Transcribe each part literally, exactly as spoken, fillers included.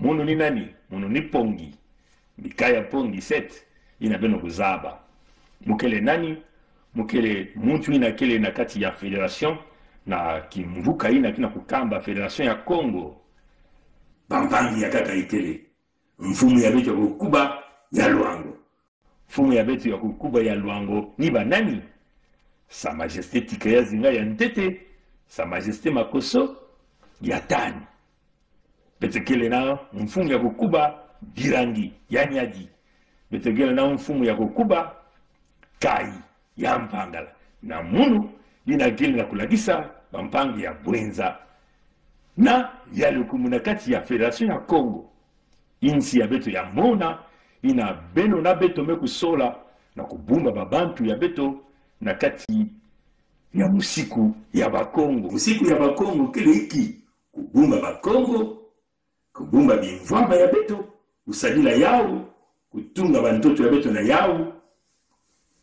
Munu ni nani? Munu ni Pongi. Mikaya Pongi, c'est, ina beno kuzaba. Mukele nani? Mukele muntu ina kele na kati ya fédération, na kimvuka ina kina kukamba Fédération ya Kongo. Bampangi ya kaka ikele. Mfumu ya beto ya kukuba ya Loango. Mfumu ya beto ya kukuba ya Loango ni banani? Sa Majesté Tika ya Zinga ya ntete, Sa Majesté Makosso ya tani. Beto kele na mfumu ya kukuba Birangi ya Niari. Beto kele na mfumu ya kukuba Kayi ya Mpangala. Na munu ina kele na kulakisa bampangi ya Bouenza. Na ya lukumu na kati ya Fédération ya Kongo. Insi ya beto ya mona, ina beno na beto me kusola na kubumba babantu ya beto na kati ya musiku ya Bakongo. Musiku ya Bakongo kele iki: kubumba Bakongo, kubumba bimvwama ya beto, kusadila yau, kutunga bantoto ya beto na yau,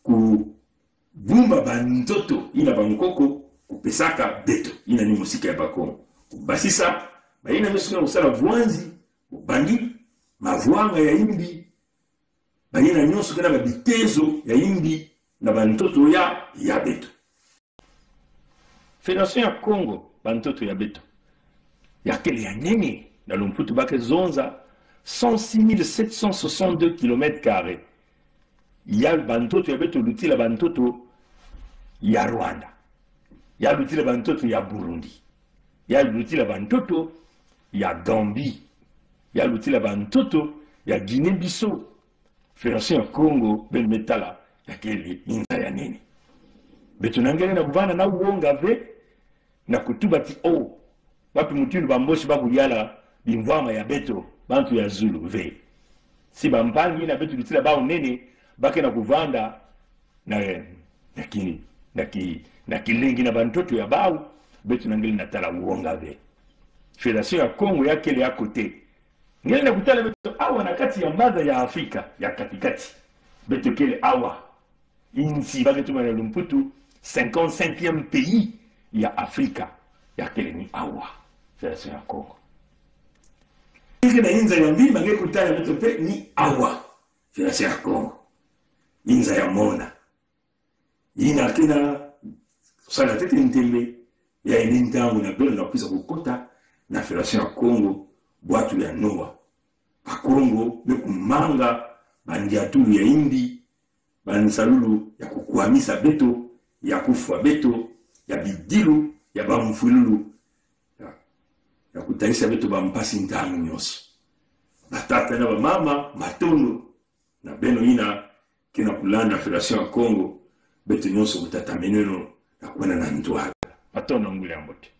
kubumba bantoto ina bankoko kupesaka beto. Ina ni musiku ya Bakongo. Kubasisa bayina nyonso kena kusala bwanzi, bubangi, mavwanga ya imbi, bayina nyonso kena babitezo ya imbi na bantoto ya, ya beto. Fédération ya Kongo, bantoto ya beto, ya kele ya nene. Na lumputu ba ke zonza cent six mille sept cent soixante-deux kilomètres carrés. Ya bantoto ya beto lutila bantoto ya Rwanda. Ya lutila bantoto ya Burundi. Ya lutila bantoto ya Gambie. Ya lutila bantoto ya Guinée-Bissau. Fédération ya Kongo, beno me tala, ya kele inza ya nene. Beto nangele na kuvana na wonga ve, na kutuba ti o, wapi mutindu Bamboshi ba kuyala bimvwama ya beto, bantu ya zulu ve. Si bampangi ina beto lutila bau nene, ba kena kuvanda na, na ki, na ki, na kilengi na bantoto ya bau, beto nangele na tala wonga ve. Fédération ya Kongo ya kele ya kote. Ngele na kutala beto awa na kati ya maza ya Afrika ya kati-kati. Beto kele awa. Insi ba ke tuma na lumputu cinquante-cinquième pays ya Afrika, ya kele ni awa. Fédération ya Kongo. Ike na inza ya mvimba nge kutala beto pe ni awa. Fédération ya Kongo. Inza ya mona. Ina kena sala tete ntembe, ya ini ntangu na beno na kwiza kukota na Fédération ya Kongo, bwatu ya Noa. Bakongo me kumanga bandiatulu ya imbi, bansalulu ya kukwamisa beto, ya kufwa beto, ya bidilu, ya bamfwilulu, ya, ya kutalisa beto bampasi ntangu nyonso. Batata na bamama, matondo na beno ina kena kulanda Fédération ya Kongo, beto nyonso kutatamana na kwena na ntwala. Matondo nguli ya mbote.